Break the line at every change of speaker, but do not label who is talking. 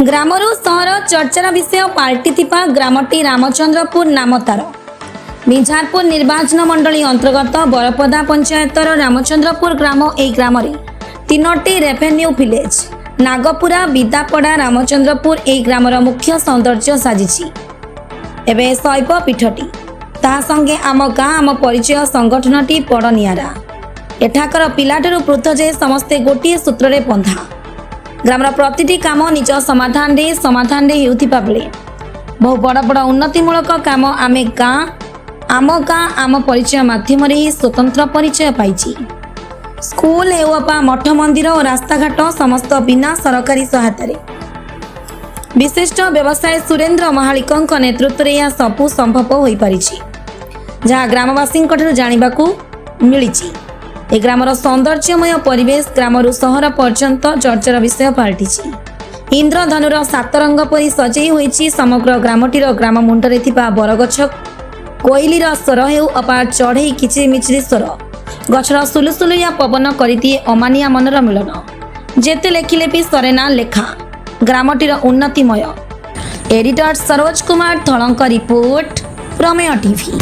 ଗ୍ରାମରୁ ସହର ଚର୍ଚ୍ଚାର ବିଷୟ ପାଲଟିଥିବା ଗ୍ରାମଟି ରାମଚନ୍ଦ୍ରପୁର ନାମ ତାର। ବିଞ୍ଝାରପୁର ନିର୍ବାଚନ ମଣ୍ଡଳୀ ଅନ୍ତର୍ଗତ ବରପଦା ପଞ୍ଚାୟତର ରାମଚନ୍ଦ୍ରପୁର ଗ୍ରାମ। ଏହି ଗ୍ରାମରେ ତିନୋଟି ରେଭେନ୍ୟୁ ଭିଲେଜ ନାଗପୁରା, ବିଦାପଡ଼ା, ରାମଚନ୍ଦ୍ରପୁର ଏହି ଗ୍ରାମର ମୁଖ୍ୟ ସୌନ୍ଦର୍ଯ୍ୟ ସାଜିଛି। ଏବେ ଶୈବ ପୀଠଟି, ତାହା ସଙ୍ଗେ ଆମ ଗାଁ ଆମ ପରିଚୟ ସଂଗଠନଟି ବଡ଼ ନିଆରା। ଏଠାକାର ପିଲାଠାରୁ ବୃଦ୍ଧ ଯାଏ ସମସ୍ତେ ଗୋଟିଏ ସୂତ୍ରରେ ବନ୍ଧା। ଗ୍ରାମର ପ୍ରତିଟି କାମ ନିଜ ସମାଧାନରେ ହେଉଥିବା ବେଳେ ବହୁ ବଡ଼ ବଡ଼ ଉନ୍ନତିମୂଳକ କାମ ଆମେ ଗାଁ ଆମ ଗାଁ ଆମ ପରିଚୟ ମାଧ୍ୟମରେ ହିଁ ସ୍ୱତନ୍ତ୍ର ପରିଚୟ ପାଇଛି। ସ୍କୁଲ ହେଉ ଅବା ମଠ ମନ୍ଦିର ଓ ରାସ୍ତାଘାଟ, ସମସ୍ତ ବିନା ସରକାରୀ ସହାୟତାରେ। ବିଶିଷ୍ଟ ବ୍ୟବସାୟୀ ସୁରେନ୍ଦ୍ର ମହାଳିକଙ୍କ ନେତୃତ୍ୱରେ ଏହା ସବୁ ସମ୍ଭବ ହୋଇପାରିଛି, ଯାହା ଗ୍ରାମବାସୀଙ୍କଠାରୁ ଜାଣିବାକୁ ମିଳିଛି। ଏ ଗ୍ରାମର ସୌନ୍ଦର୍ଯ୍ୟମୟ ପରିବେଶ ଗ୍ରାମରୁ ସହର ପର୍ଯ୍ୟନ୍ତ ଚର୍ଚ୍ଚାର ବିଷୟ ପାଲଟିଛି। ଇନ୍ଦ୍ରଧନୁର ସାତ ରଙ୍ଗ ପରି ସଜେଇ ହୋଇଛି ସମଗ୍ର ଗ୍ରାମଟିର। ଗ୍ରାମ ମୁଣ୍ଡରେ ଥିବା ବରଗଛ, କୋଇଲିର ସ୍ୱର ହେଉ ଅବା ଚଢ଼େଇ କିଚିରିମିଚିରି ସ୍ୱର, ଗଛର ସୁଲୁସୁଲିଆ ପବନ କରିଦିଏ ଅମାନିଆ ମନର ମିଳନ। ଯେତେ ଲେଖିଲେ ବି ସରେନା ଲେଖା ଗ୍ରାମଟିର ଉନ୍ନତିମୟ। ଏଡିଟର ସରୋଜ କୁମାର ଧଳଙ୍କ ରିପୋର୍ଟ, ପ୍ରମେୟ ଟିଭି।